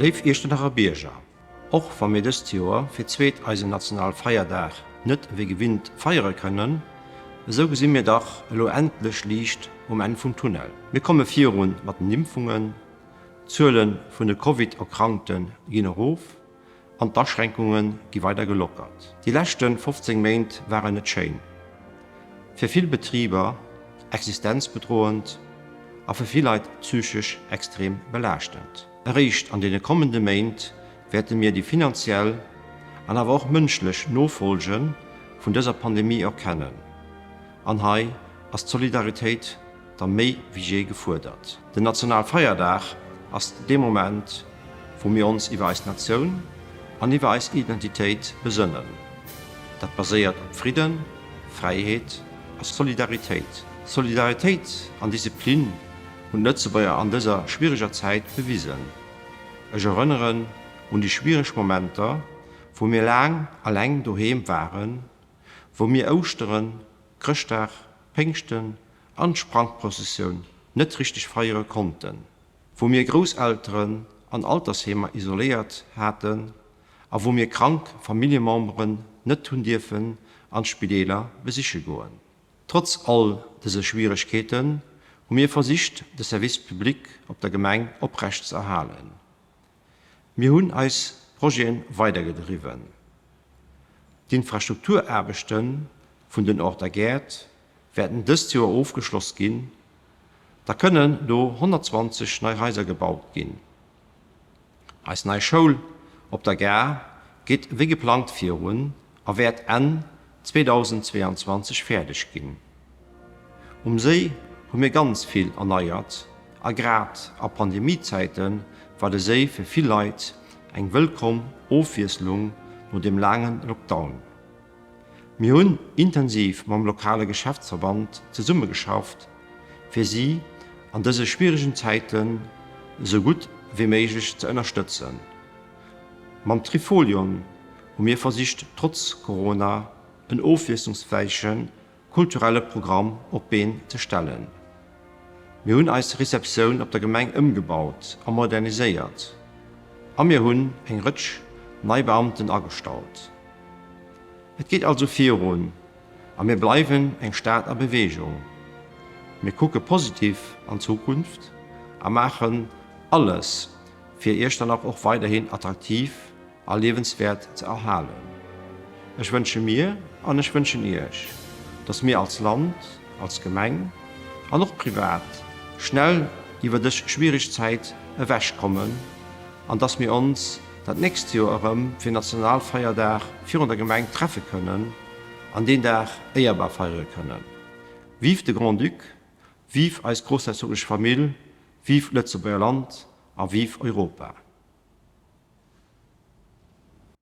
Léif Iechternacher Bierger, och wa mir dëst Joer fir d'zweet eisen Nationalfeierdag net wéi gewinnt feiere kënnen, esou gesi mir dach elo endlech Liicht um Enn vum Tunnel. Mir komme virun mat den Impfungen, d'Zuele vun de Covid-Erkrankte ginn erof an d'Aschränkunge gi weider gelockert. Déi leschte 15 Méint waren net schéin. Fir vill Betriber existenzbedroend a fir vill Leit psychesch extrem belaaschtend. Eréischt an deene kommende Méint wäerte mir déi finanziell an awer och mënschlech Nofolge vun dëser Pandemie erkennen. An hei ass d'Solidaritéit da méi wéi jee gefuerdert. Den Nationalfeierdag ass dee Moment, wou mir ons iwwer eis Natioun an iwwer eis Identitéit besënnen. Dat baséiert op Fridden, Fräiheet a Solidaritéit. Solidaritéit an Disziplin hunn d'Lëtzebuerger an dëser schwiereger Zäit bewisen. Ech erënneren un déi schwiereg Momenter, wou mir laang alleng doheem waren, wou mir Ouschteren, Chrëschtdag, Péngschten an d'Sprangprëssessioun net richteg feiere konnten, wou mir Grousselteren an Altersheemer isoléiert haten a wou mir krank Familljememberen net hunn dierfen an d'Spideeler besiche goen. Trotz all dëse Schwieregkeeten hu mir versicht de Service public op der Gemeng oprecht ze erhalen. Mir hunn eis Projeten weidergedriwwen. D'Infrastrukturaarbechte vun den Orter Gäert wäerten dëst Joer ofgeschloss ginn. Da kënnen do 120 nei Haiser gebaut ginn. Eis nei Schoul op der Gare geet wéi geplangt virun a wäert Enn 2022 fäerdeg ginn. Um Séi hu mir ganz vill erneiert a grad a Pandemiezäite war de Séi fir vill Leit eng wëllkomm Ofwiesslung no dem laange Lockdown. Mir hunn intensiv mam lokale Geschäftsverband zesummegeschafft, fir si an dëse schwieregen Zäiten esou gutt wéi méiglech ze ënnerstëtzen. Mam Trifolion hu mir versicht trotz Corona en ofwiesslungsräiche kulturelle Programm op d'Been ze stellen. Mir hunn eis Receptioun op der Gemeng ëmgebaut a moderniséiert a mir hunn eng Rëtsch nei Beamten agestallt. Et geet also virun a mir bleiwen eng Stad a Beweegung. Mir kucke positiv an d'Zukunft a maachen alles, fir Iechternach och weiderhin attraktiv a liewenswäert ze erhalen. Ech wënsche mir an ech wënschen Iech, dass mir als Land, als Gemeng an och privat schnell iwwer dës schwiereg Zäit ewech kommen an dass mir ons dat nächst Joer erëm fir Nationalfeierdag virun der Gemeng treffe kënnen an deen Dag éierbar feiere kënnen. Vive de Grand-Duc, vive eis groussherzoglech Famill, vive d'Lëtzebuerger Land a vive Europa!